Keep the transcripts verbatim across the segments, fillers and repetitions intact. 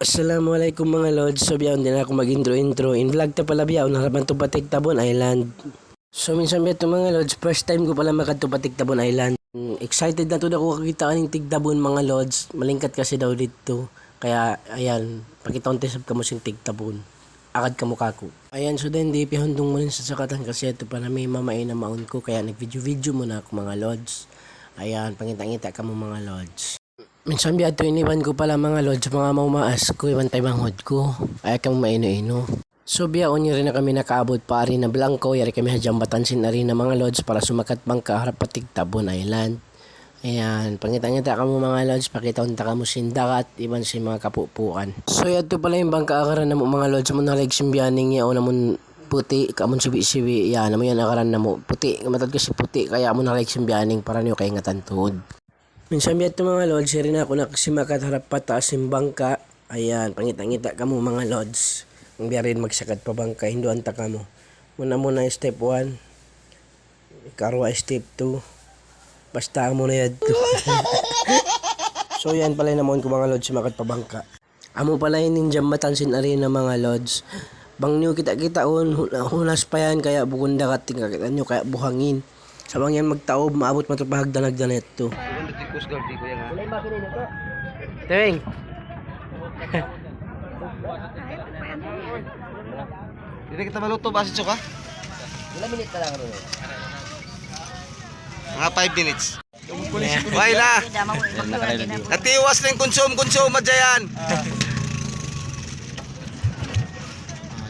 Assalamualaikum, manga lods. So, biyaun di' na aku mag-intro-intro. In vlog ta pala biyaun, harap man tu pa Tigtabon Island. So, minsan biya' tu, manga lods, first time ku pala makadtu pa Tigtabon Island. Mm, excited na tuud aku kakitaan in Tigtabon, manga lods. Malingkat kasi daw didtu. Kaya, ayan, pakitaun ta isab kamu sin Tigtabon. Agad kamu kāku'. Ayan, so dayn di, piyahundung mu na in sasakatan kasi yadtu pa nami' mamain na mawn ku, kaya nag-video-video muna aku, manga lods. Ayan, pangita'-ngita' kamu, manga lods. Minsan biya' tu in iban ku pala, manga lods, manga maumaas ku, iban taymanghud ku. Ayaw kamu mainu-inu. So, biyaun yari na kami nakaabut pa Arena Blanco, yari kami ha jambatan sin Arena, manga lods, para sumakat bangka harap pa Tigtabon Island. Ayan, pangita'-ngita' kamu, manga lods, pakitaun ta kamu sin dagat, iban sin manga kapupuan. So, yadtu pala in bangka agaran namu', manga lods, amun halaig sin biyaning yaun, amun puti', amun sibi'-sibi', yan, amu yan agaran namu', puti', mataud kasi puti', kaya amun halaig sin biyaning, para niyu kaingatan tuud. Minsan biya' tu, manga lods, yari na aku nakasimakat harap pa taas sin bangka. Ayan, pangita'-ngita' kamu, manga lods. Bang biya' diin magsakat pa bangka, hinduan ta kamu. Muna-muna step one. Ikaruwa step two. Basta amu na yadtu. So, yan pala in amuin ku, manga lods, simakat pa bangka. Amu pala ini in jambatan sin Arena, manga lods. Bang niyu kita'-kitaun, hu-, hunas pa yan, kaya bukun dagat in kakita' niyu, kaya buhangin. Sa' bang yan magtaub, maabut matu pa hagdan-hagdan yadtu. Tewing. Di' na kita maluto, basit suka? Ilang minutes na lang, Rolo? Mga five minutes. Way na. Natiwas na in kunsum-kunsum, madya yan. Ah,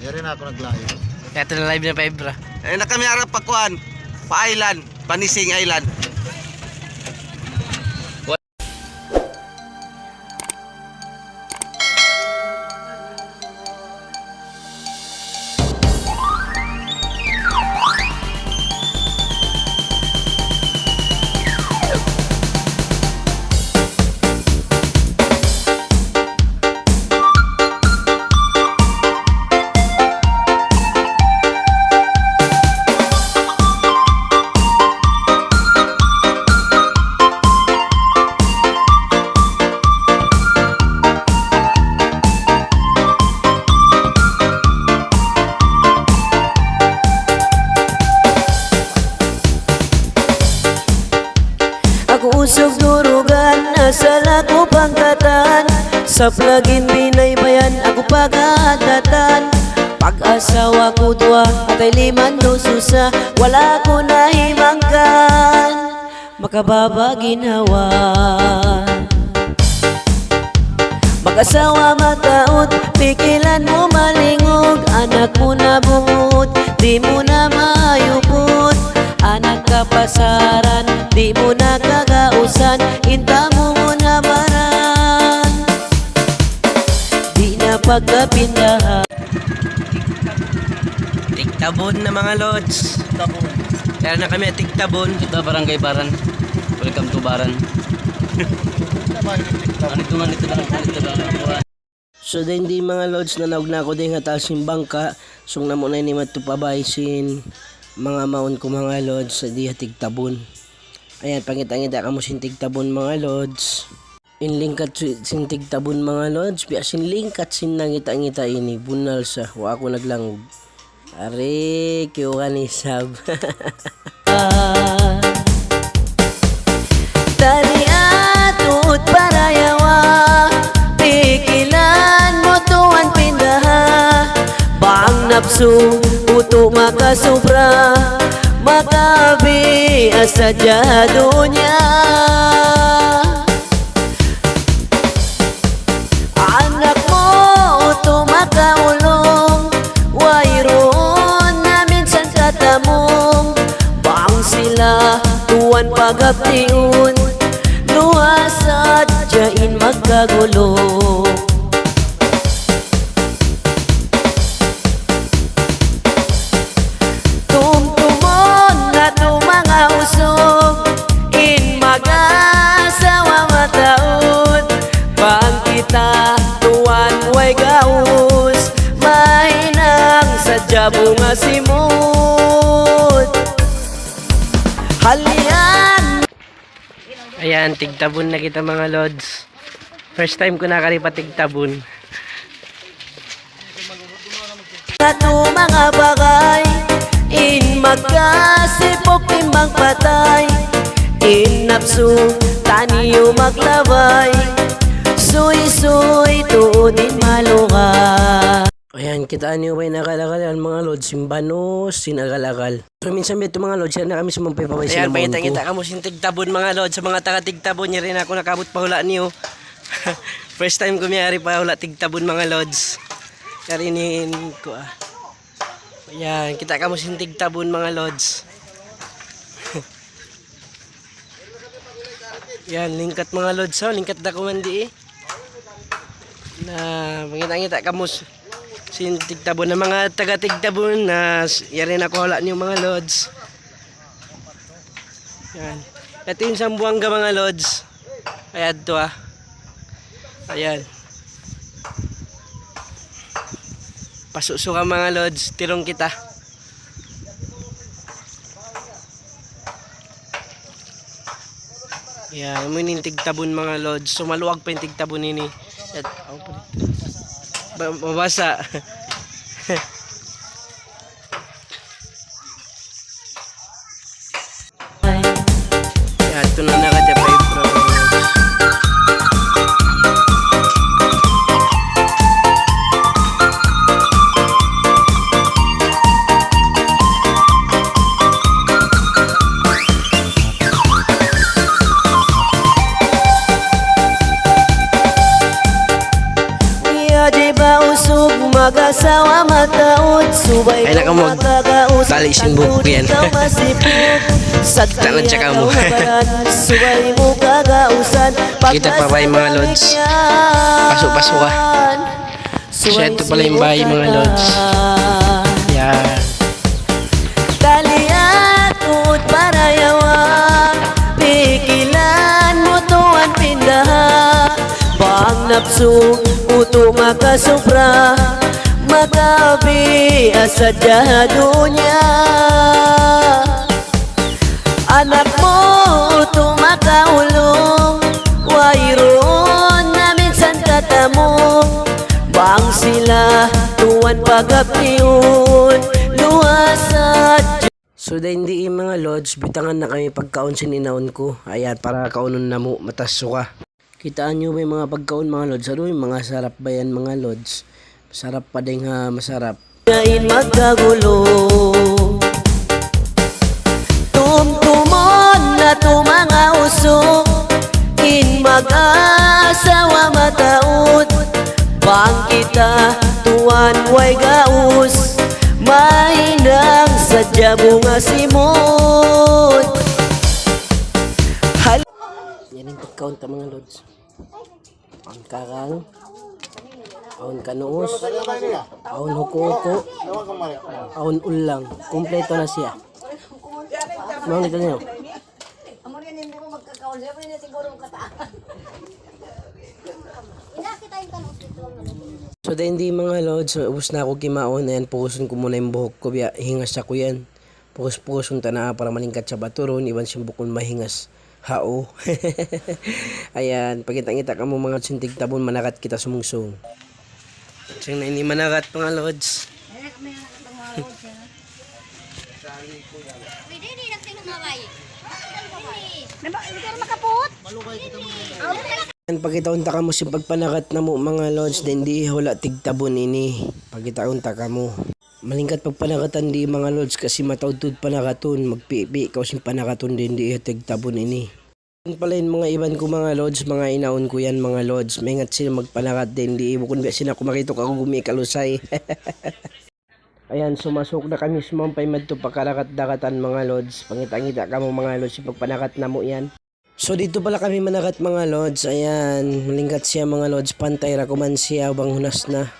yari na aku nag-live. Yadtu na live na pa, bro. Ay, na kami harap pa kuan. Pa island. Pa Nising Island. Aku usug durugan, asal aku pangkatan. Sablagin binaybayan, aku pag-aadatan. Pag-asawa ku duwa, atay liman dususa, wala' ku na himangkan. Makababa' ginhawa. Mag-asawa mataud, pikilan mu malingug, anak mu na bungud, di' mu na mayuput, anak kapasaran, di' mu na kagausan, in tamu mu na baran, di' na pagkapindahan. Tigtabon na, manga lods. Tigtabon. Yari na kami ha Tigtabon. Ito, Barangay Baran. Welcome to Baran. Ano ito nga, ito lang, ito lang. So, dayn di, manga lods, nanaug na aku dayn ha taas sin bangka. Sung namu' na ini madtu pa bay sin manga mawn ku, manga lods, sa di ha Tigtabon. Ayan, pangita'-ngita' kamu sin Tigtabon, manga lods. In lingkat si-, sin Tigtabon, manga lods, biya' sin lingkat sin nangita'-ngita' ini, bunnal sa, wa' aku naglangug. Ari, kiyuha ni sab. Tari atut parayawa, pikilan mu tuwan pindaha, bang napsu utu' makasubra, makabi asa jadunya. Anak mu utu' makaulung, wayruun na minsan katamung, bang sila tuwan pagabtiun, luwa sadja in magkagulu. Tumtumun natu' manga usug, in mag-asawa mataud. Bang kita tuwan way gaus, mahinang sadja bunga simud. Halian. Ayan, Tigtabon na kita, manga lods. First time ku nakari pa Tigtabon. Atu manga bagay, in magkasipuk timbang patay, in napsu taniyu maglabay, suysuy tuud in malugay. Ayan, kitaa niyu ba in agal-agal yan, manga lods, in banus sin agal-agal. So, minsan biya' tu, manga lods, yan na kami sumampa pa bay sin amuin ku. Ayan, pangita-ngita kamu sin Tigtabon, manga lods, sa manga taga Tigtabon, yari na aku nakabut pa hula' niyu. First time ku miyari pa hula' Tigtabon, manga lods. Yari in ku, ah. Yan, kita' kamu sin Tigtabon, manga lods. Yan, lingkat, manga lods, oh, lingkat da kuman di, eh. Na, mangita-ngita kamu s-, sin Tigtabon, na manga taga Tigtabon, na s-, yari na aku hula' niyu, manga lods. Yan. Yadtu in Sambuanga, manga lods. Ayan tu, ah. Ayan. Pasusuka, manga lods. Tirung kita. Yan, amu ini in Tigtabon, manga lods. So, maluag pa in Tigtabon ini. At, oh, ba-, mabasa. Yadtu na nakatapay, bro. Wajib ba usug mag-asawa mataud, subay mu makagaus, tali sin buhuk ku yan. Tangan siya kamu. Subay mu kagausan. Kita pa bay, manga lods. Pasu-pasu ka. So, yadtu pala in bay, manga lods. Yan. Taliat ut parayawa, pikilan mu tuwan pindaha. Bang napsu utu makasubra, makabiya sadja ha dunya. Anak mu utu makaulung, wayruun na minsan katamu. Bang sila tuwan pagapniun, luwasat. So, dayn di, manga lods, butangan na kami pagkaun sin inaun ku. Ayan, para kaunun namu', matas suka. Kitaa niyu ba in manga pagkaun, manga lods? Aduy, manga sarap ba yan, manga lods? Sarap pa dayn ha masarap. Na in magkagulo. Tumtumun natu' manga usug, in mag-asawa mataud. Bang kita tuwan way gaus, mahinang sadja bunga simud. Hal- Yan in pagkaun ta, manga lods. Awn karang, awn kanuus, awn huku-huku, awn ulang. Kumpleto na siya. Manga kita niyo. So, dayn di, manga lods, ubus na aku kimaun, ayan, pugusun ku muna in buhuk ku, biya' hingas aku yan. Pugus-pugusun ta na para malingkat sa baturun, iban sin bukun mahingas. Hao. Ayan, pagkita-ngita kamu manga lods sin Tigtabon, managat kita sumungsung. Siyang na ini managat, manga lods. Ayan, pagkitaun ta kamu sin pagpanagat namu', manga lods, dayn di hula' Tigtabon ini. Pagkitaun ta kamu. Malingkat pagpanagatan di, manga lods, kasi mataud tuud panagatun, magpipi kaw sin panagatun dayn di ha Tigtabon ini. Yan pala in manga iban ku, manga lods, manga inaun ku yan, manga lods, maingat sila magpanagat dayn di, bukun biya' sin aku, makita' aku gumi kalusay. Ayan, sumasuk na kami sumampay madtu pa karagat-dagatan, manga lods, pangita-ngita kamu, manga lods, in pagpanagat namu' yan. So, didtu pala kami managat, manga lods. Ayan, malingkat siya, manga lods. Pantay ra kuman siya, bang hunas na.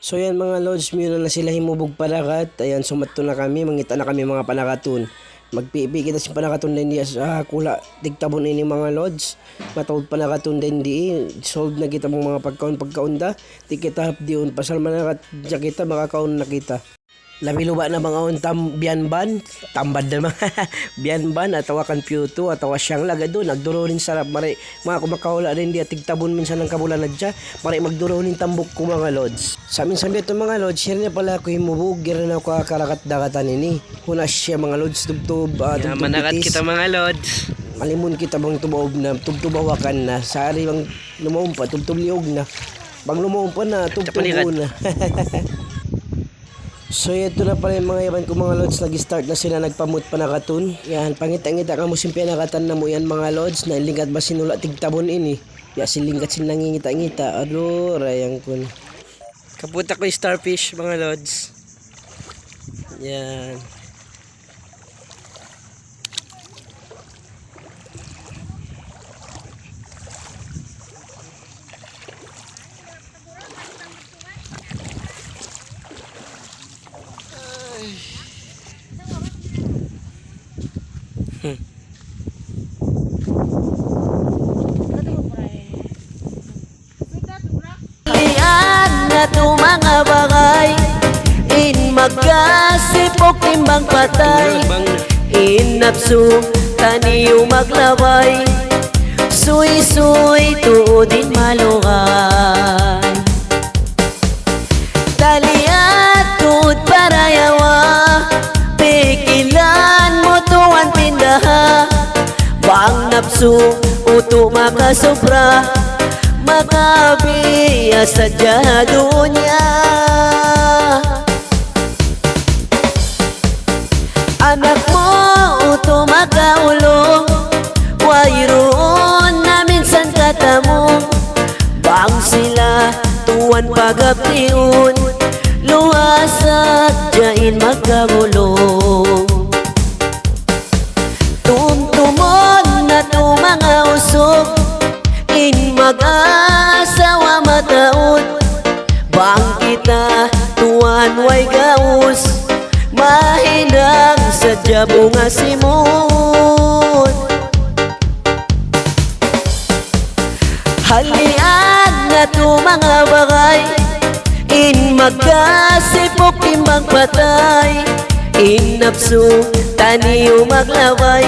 So, yan, manga lods, miyuna na sila himubug panagat. Ayan, sumadtu na kami, mangita' na kami manga panagatun. Magpipi kita sin panagatun dayn di ha kula' Tigtabon ini, manga lods. Mataud panagatun dayn di, solve na kita manga pagkaun-pagkaun ta. Di' kita hapdiun, pasal managat hadja kita, makakaun na kita. Labi luba na bang awn tam-, biyan ban, tambad na bang, biyan ban, atawa kan piyutu, atawa siyang lagad duun, nagdurunin sarap mari, manga kumakahula' dayn di ha tigtabun minsan hangka bulan hadja, mari magdurunin tambuk ku manga lods. Sa' minsan biya' tu manga lods, yari na pala aku himubug, yari na aku ha karagat-dagatan ini. Huna siya manga lods, tubtub, ah, ya, tubtub managat bitis. Kita manga lods. Malimun kita bang tumaub na, tubtub hawakan na, sari bang lumaumpa, tubtub liug na. Bang lumaumpa na, tubtub na. So, yadtu na pala in manga iban ku, manga lods, nag-start na sila nagpamut panakatun. Yan, pangita'-ngita' kamu sin piyanakatan namu' yan, manga lods, na lingkat ba sin hula' tigtabun ini. Ya, sin lingkat sin nangingita'-ngita'. Adu, rayang kun. Kaputa ku starfish, manga lods. Yan. Lian na tu manga bagay, in magkasipuk timbang patay, in napsu taniyu maglabay, suysuy tuud in malugay. Taliat tuud parayawa, pikilan mu tuwan tindaha, bang napsu utu' makasubra, makabiya sadja ha dunya. Anak mu utu' makaulung, wayruun na minsan katamu, bang sila tuwan pagabtiun, luwas sadja in magkabulung. Tumtumun natu' manga usug, in mag-asawa mataud. Bang kita tuwan way gaus, mahinang sadja bunga simud. Halian natu' manga bagay, in magkasipuk timbang patay, in napsu taniyu maglabay,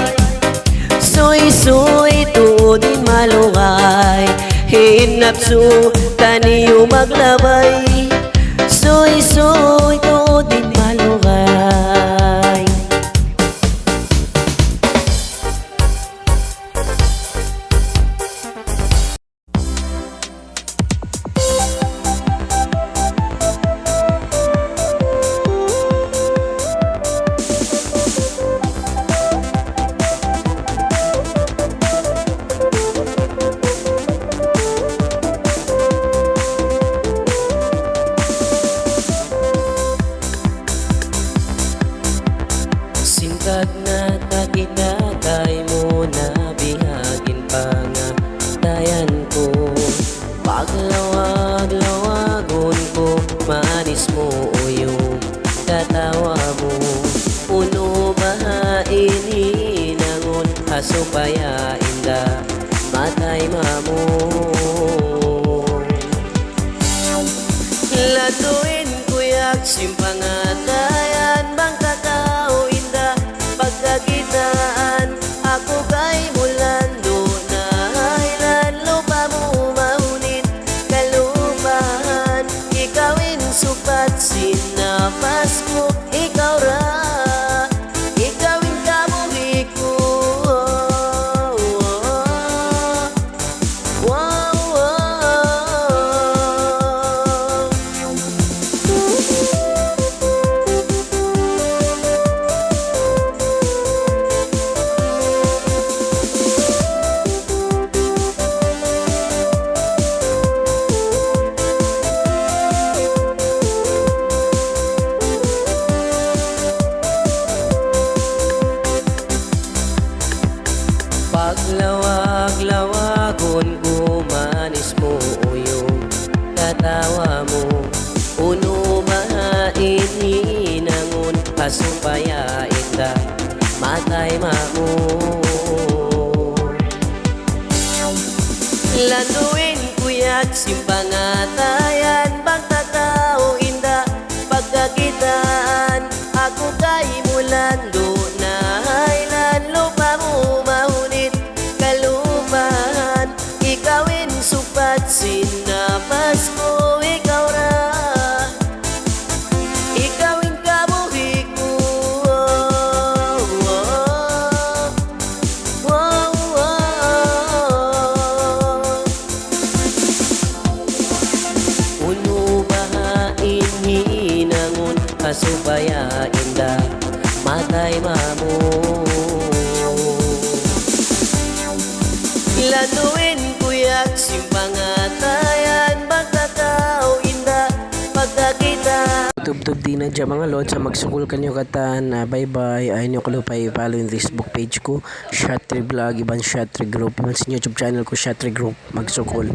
suysuy tuud in malugay. In napsu taniyu maglabay, suysuy tuud in malugay. Sin tagna' ta kita kaymu na bihaun in pangatayan ku. Paglawag-lawagun ku, manis mu uyung katawa mu. Unu baha' in hinangun ha supaya inda matayma' mu. Landu' in kuyag sin pangatayan bang ta kaw inda pagkakitaan. Aku kaymu landu' na ha ilan lupa mu mahunit kalupahan. Ikaw in supat sin napas ku, ikaw ra, ikaw in kabuhi' ku. Paglawag-lawagun ku, manis mu uyung katawa mu. Unu baha' in hinangun ha supaya inda matayma' mu. Landu' in kuyag sin pangatayan bang ta kaw inda pagkakitaan. Lanuin ku ya sin pangatayan, bang takaw inda pagkakita. Tubtub di na dya, manga lods, sa' magsukul kaniyu katan. Ah, bye-bye. Ayaw niyu kalupahi i-follow in Facebook page ku, Shatri Vlog, iban Shatri Group, iban sin YouTube channel ku, Shatri Group. Magsukul.